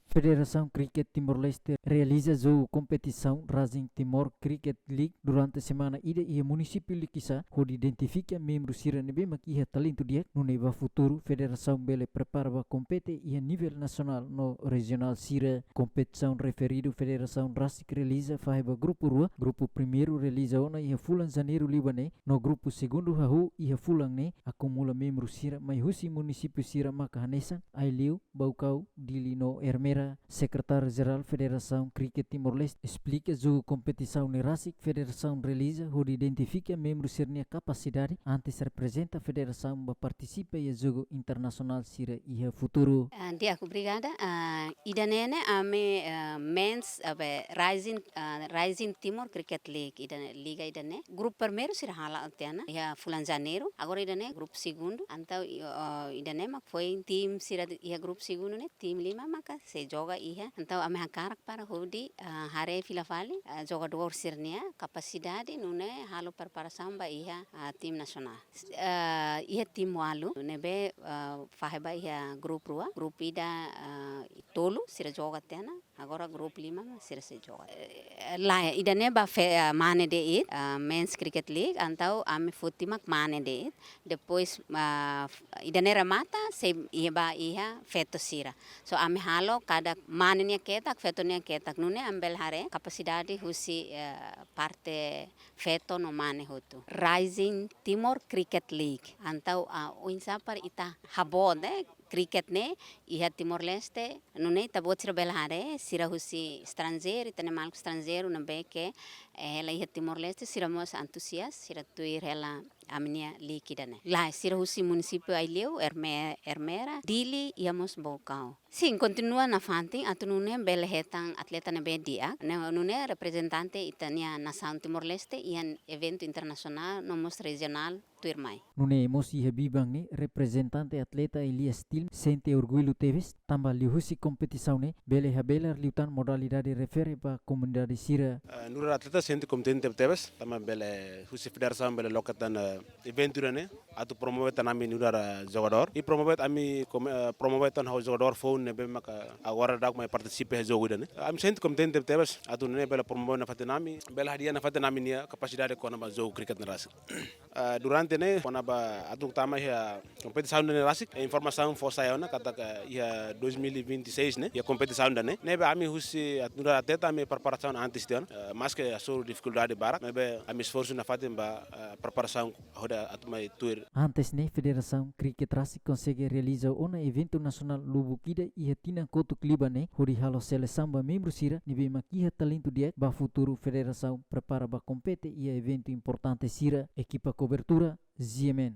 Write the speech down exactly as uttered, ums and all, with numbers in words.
Federasaun Kriket Timor-Leste realiza jogu kompetisaun Rising Timor Cricket League durante semana ida iha munisípiu Likisá, hodi identifika membru sira ne'ebé mak iha talentu di'ak, nune'e ba futuru federasaun bele prepara ba kompete iha nivel nasionál no rejionál sira. Kompetisaun referidu federasaun rasik realiza fahe ba grupu rua, grupu primeiru realiza ona iha fulan Janeiru liubá ne'e, no grupu segundu hahú iha fulan ne'e, akumula membru sira mai husi munisípiu sira maka hanesan Aileu, Baucau, Dili no Ermera. Sekretáriu Jerál Federasaun Kriket Timor-Leste esplika jogu kompetisaun ne'e rasik federasaun realiza hodi identifika membru sira-nia kapasidade antes reprezenta federasaun ba partisipa iha jogu internasionál sira iha futuru. Ah, di'ak, obrigada. Ah, ida-ne'e ne'e ami, ah, men's, ah, be, Rising, ah, Rising Timor Cricket League, ida-ne'e, liga ida-ne'e. Grupu primeiru sira hala'o tiha ona iha fulan Janeiru. Agora ida-ne'e grupu segundu. Entaun, i-, ah, ida-ne'e mak foin tim sira iha grupu segundu ne'e, tim lima maka sei joga iha. Entaun ami hakarak para hodi, ah, haree fila fali, ah, jogadór sira-nia kapasidade nune'e halo preparasaun ba iha, ah, tim nasionál. Ah, iha tim ualu ne'ebé, ah, fahe ba iha grupu rua, grupu ida, ah, tolu sira joga tiha ona, agora grupu lima mak sira sei joga. Eh, lae, ida-ne'e ba fe-, ah, mane de'it, ah, Men's Cricket League, entaun ami foti mak mane de'it. Depois, ah, f-, ida-ne'e remata, sei iha ba iha feto sira. So, ami halo kada mane nia ketak, feto nia ketak. Nune'e ami bele haree kapasidade husi, eh, parte feto no mane hotu. Rising Timor Cricket League. Entaun, ah, oinsá para ita haboot, eh, cricket ne'e iha Timor-Leste, nune'e ita-boot sira bele haree, sira husi estranjeiru, ita-nia maluk estranjeiru ne'ebé ke, eh, hela iha Timor-Leste, sira mós antusias, sira tuir hela ami-nia league ida-ne'e. Lae, sira husi munisípiu Aileu, Erme-, Ermera, Dili, iha mós Baucau. Sin, kontinua nafatin, atu nune'e bele hetan atleta ne'ebé di'ak, ne'e nune'e reprezentante ita-nia nasaun Timor-Leste iha eventu internasionál no mós rejionál tuirmai. Nune'e mós iha biban ne'e reprezentante atleta Elias Tilm sente orgullu tebes, tanba liuhusi kompetisaun ne'e bele habelar liután modalidade refere ba komunidade sira. Eh, nu'udar atleta sente kontente tebes, tanba bele husi federasaun bele loke tan, eh, eventu ida-ne'e atu promove tan ami nu'udar, eh, jogadór. I promove ami kom-, eh, promove tan ha'u jogadór foun ne'ebé maka agora daudauk mai partisipa iha jogu ida-ne'e. Ami sente kontente tebes atu nune'e bele promove nafatin ami, bele hadi'a nafatin ami-nia kapasidade kona-ba jogu cricket ne'e rasik. Ah, durante ne'e, kona-ba atu tama iha kompetisaun ida-ne'e rasik, eh, informasaun fó sai ona katak iha dois mil e vinte e seis ne'e, iha kompetisaun ida-ne'e. Ne'ebé ami husi at-, nu'udar atleta ami preparasaun antes tiha ona, eh, maske hasoru difikuldade barak, ne'ebé ami esforsu nafatin ba, eh, preparasaun hodi atu mai tuir. Antes ne'e, Federasaun Cricket rasik konsege realiza ona eventu nasionál lubuk ida iha tinan kotuk liubá ne'e, hodi halo selesaun ba membru sira ne'ebé mak iha talentu di'ak ba futuru federasaun prepara ba kompete iha eventu importante sira. Ekipa kobertura, G M N.